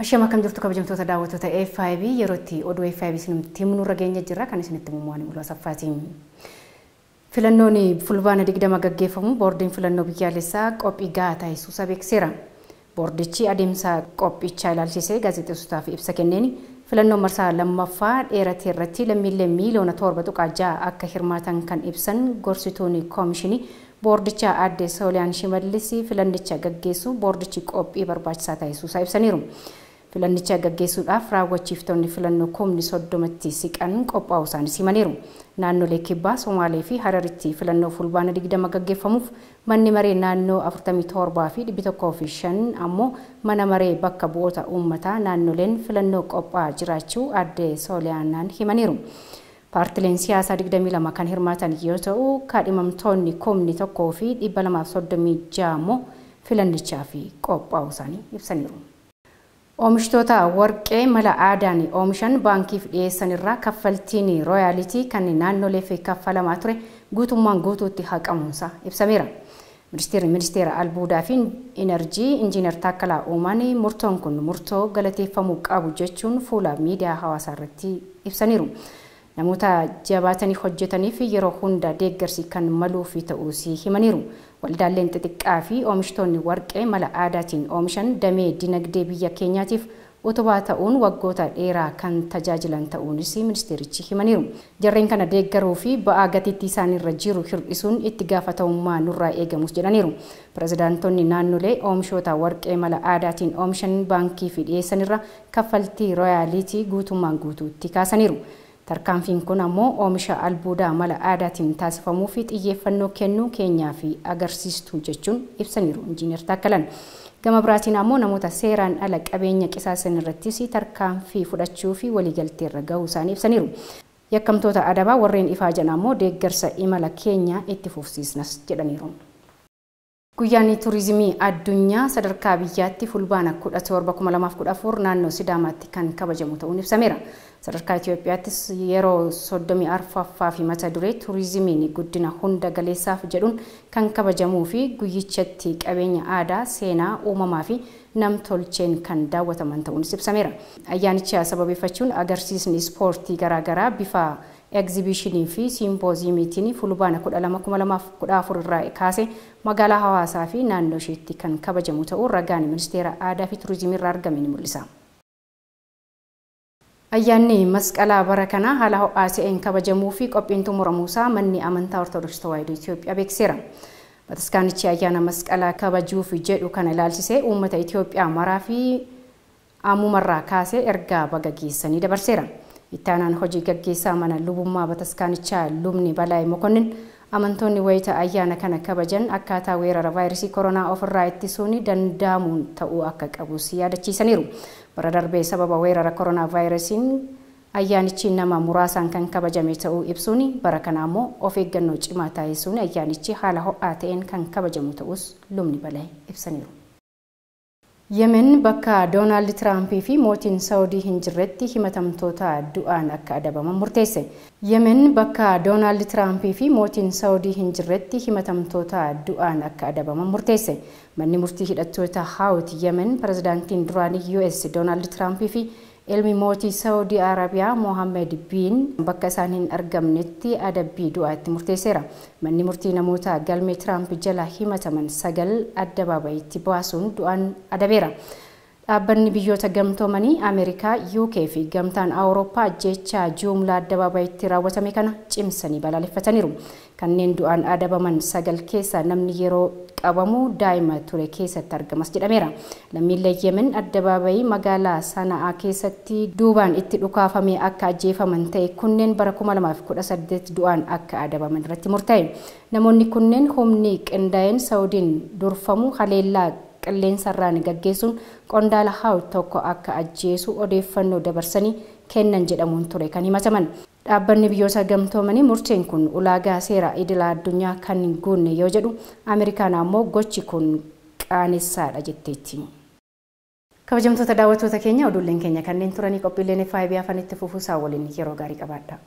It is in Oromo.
Ashama akkam jirtu kabajamtoota daawwattoota FIB yerootti oduu FIB isinitti himnu irra geenya jirra kan isinitti himu waan mul'atu saffaatiin. Filannoon fulbaana 20 gaggeeffamu boordiin filannoo biyyaalessaa qophii gahaa taasisuu beeksiseera. Boordichi adeemsa qophichaa ilaalchisee gaazexeessotaaf ibsa kenneen filannoo marsaa lammaffaa dheerate irratti lammiilee miiliyoona 7.6 akka hirmaatan kan ibsan gorsituun koomishinii boordichaa aadde Sooliyaan Shimallis filannicha gaggeessu boordichi qophii barbaachisaa taasisuusaa ibsaniiru. Filannicha gaggeessuudhaaf raawwachiiftonni filannoo kumni 30tti siqan qophaa'uu isaanii himaniiru. Naannolee Kibbaa, Somaalee fi Hararitti filannoo fulbaana 20 gaggeeffamuuf manni maree naannoo 47 fi 105 ammoo mana maree bakka bu'oota uummataa naannoleen filannoo qophaa'aa jiraachuu aadde Sooliyaanaan himaniiru. Paartileen siyaasaa 22 kan hirmaatan yoo ta'u, kaadhimamtoonni kumni 1 fi 236 ammoo filannichaaf qophaa'uu isaanii ibsaniiru. Oomishtoota warqee mala aadaan oomishan baankiif dhiyeessan irraa kaffaltiin rooyaalitii kan naannoleef kaffalamaa ture guutummaan guutuutti haqamuunsaa ibsameera. Ministeerri Ministeera Albuudaa fi Inerjii Injiinar Taakkalaa Uumaan murtoon kun murtoo galateeffamuu qabu jechuun fuula miidiyaa hawaasaa irratti ibsaniiru. Namoota jabaatanii hojjetaniif yeroo hunda deeggarsi kan maluufi ta'uus himaniiru. Waldaaleen xixiqqaa fi oomishtoonni warqee mala aadaatiin oomishan damee dinagdee biyya keenyaatiif utubaa ta'uun waggoota dheeraa kan tajaajilan ta'uunis ministeerichi himaniiru. Jarreen kana deeggaruu fi ba'aa gatiittii isaaniirra jiru hir'isuun itti gaafatamummaa nurraa eegamus jedhaniiru. Pirezidaantonni naannolee oomishoota warqee mala aadaatiin oomishan baankii fi dhiyeessanirra kaffaltii rooyaalitii guutummaan guutuutti kaasaniiru. Tarkaanfiin kun ammoo oomisha albuudaa mala aadaatiin taasifamuu fi xiyyeeffannoo kennuu keenyaa fi agarsiistuu jechuun ibsaniiru Injiinar Taakkalaan. Gama biraatiin ammoo namoota seeraan ala qabeenya qisaasan irrattis tarkaanfii fudhachuu fi waliigalteerra gahuu isaanii ibsaniiru. Yakkamtoota adabaa warreen ifaajan ammoo deeggarsa imala keenyaa itti fufsiisnas jedhaniiru. Guyyaan turizimii addunyaa sadarkaa biyyaatti fulbaana 17,2014 naannoo Sidaamaatti kan kabajamu ta'uun ibsameera. Sadarkaa Itoophiyaattis yeroo 34ffaa fi mata duree turizimiin guddina hunda galeessaaf jedhuun kan kabajamuu fi guyyichatti qabeenya aadaa, seenaa, uumamaa fi namtolcheen kan daawwataman ta'uunis ibsameera. Ayyaanicha sababeeffachuun agarsiisni ispoortii garaagaraa bifa egzibishinii fi siimpooziimiitiin fulbaana 12,2014 irraa kaase magaalaa Hawaasaa fi naannoo isheetti kan kabajamu ta'uu ragaan ministeera aadaa fi turizimii irraa argame ni mul'isa. Ayyaanni masqalaa bara kanaa haala ho'aa ta'een kabajamuu fi qophiin xumuramuusaa manni amantaa Ortodoksii Tawaahidoo Itoophiyaa beeksiseera. Bataskaanichi ayyaana masqalaa kabajuuf jedhu kana ilaalchisee uummata Itoophiyaa maraa fi ammumarraa kaasee ergaa baga geessanii dabarseera. Itti aanaan hojii gaggeessaa mana lubummaa bataskaanichaa lubni Balaayii Mokonnin amantoonni wayita ayyaana kana kabajan akkaataa weerara vaayirasii koronaa ofirraa ittisuun danda'amuun ta'uu akka qabus yaadachiisaniiru. Bara darbee sababa weerara koronaa vaayirasiin ayyaanichi nama muraasaan kan kabajame ta'uu ibsuun bara kana ammoo of eeggannoo cimaa taasisuun ayyaanichi haala ho'aa ta'een kan kabajamu ta'us lubni Balaayii ibsaniiru. Yemen bakka Doonaald Tiraampii fi mootiin Saawudii hin jirretti himatamtoota du'aan akka adabaman murteesse. Yemen bakka Doonaald Tiraampii fi mootiin Saawudii hin jirretti himatamtoota du'aan akka adabaman murteesse. Manni murtii hidhattoota Haawut Yemen pirezidaantiin duraanii US Doonaald Tiraampii fi ilmi mootii Saawudii Arabiyaa Mohammed bin bakka isaan hin argamnetti adabbii du'aatti murteesseera. Manni murtii namoota galmee Tiraamp jala himataman 9 addabaabayitti baasuun du'aan adabeera. Dhaabbanni biyyoota gamtoomanii Ameerikaa, UK fi gamtaan Awurooppaa jecha jumlaa addabaabayitti raawwatame kana cimsanii balaaleffataniiru. Kanneen du'aan adabaman 9 keessaa namni yeroo qabamu daa'ima ture keessatti argamas jedhameera. Lammiilee Yemen addabaabayii magaalaa Sana'aa keessatti duubaan itti dhukaafamee akka ajjeefaman ta'e kunneen bara 2018 du'aan akka adabaman irratti murtaa'e. Namoonni kunneen humni qindaa'een Saawudiin durfamu haleellaa qilleensarraan gaggeessuun qondaala Haawut tokko akka ajjeesu odeeffannoo dabarsanii kennan jedhamuun ture kan himataman. Dhaabbanni biyyoota gamtoomanii murteen kun ulaagaa seera idila addunyaa kan hin guunne yoo jedhu Ameerikaan ammoo gochi kun qaanessaadha jetteetti. Kabajamtoota daawwattoota keenya oduuleen keenya kanneen turanii qophiileen FIB afaan itti fufuusaa waliin yeroo gaarii qabaadha.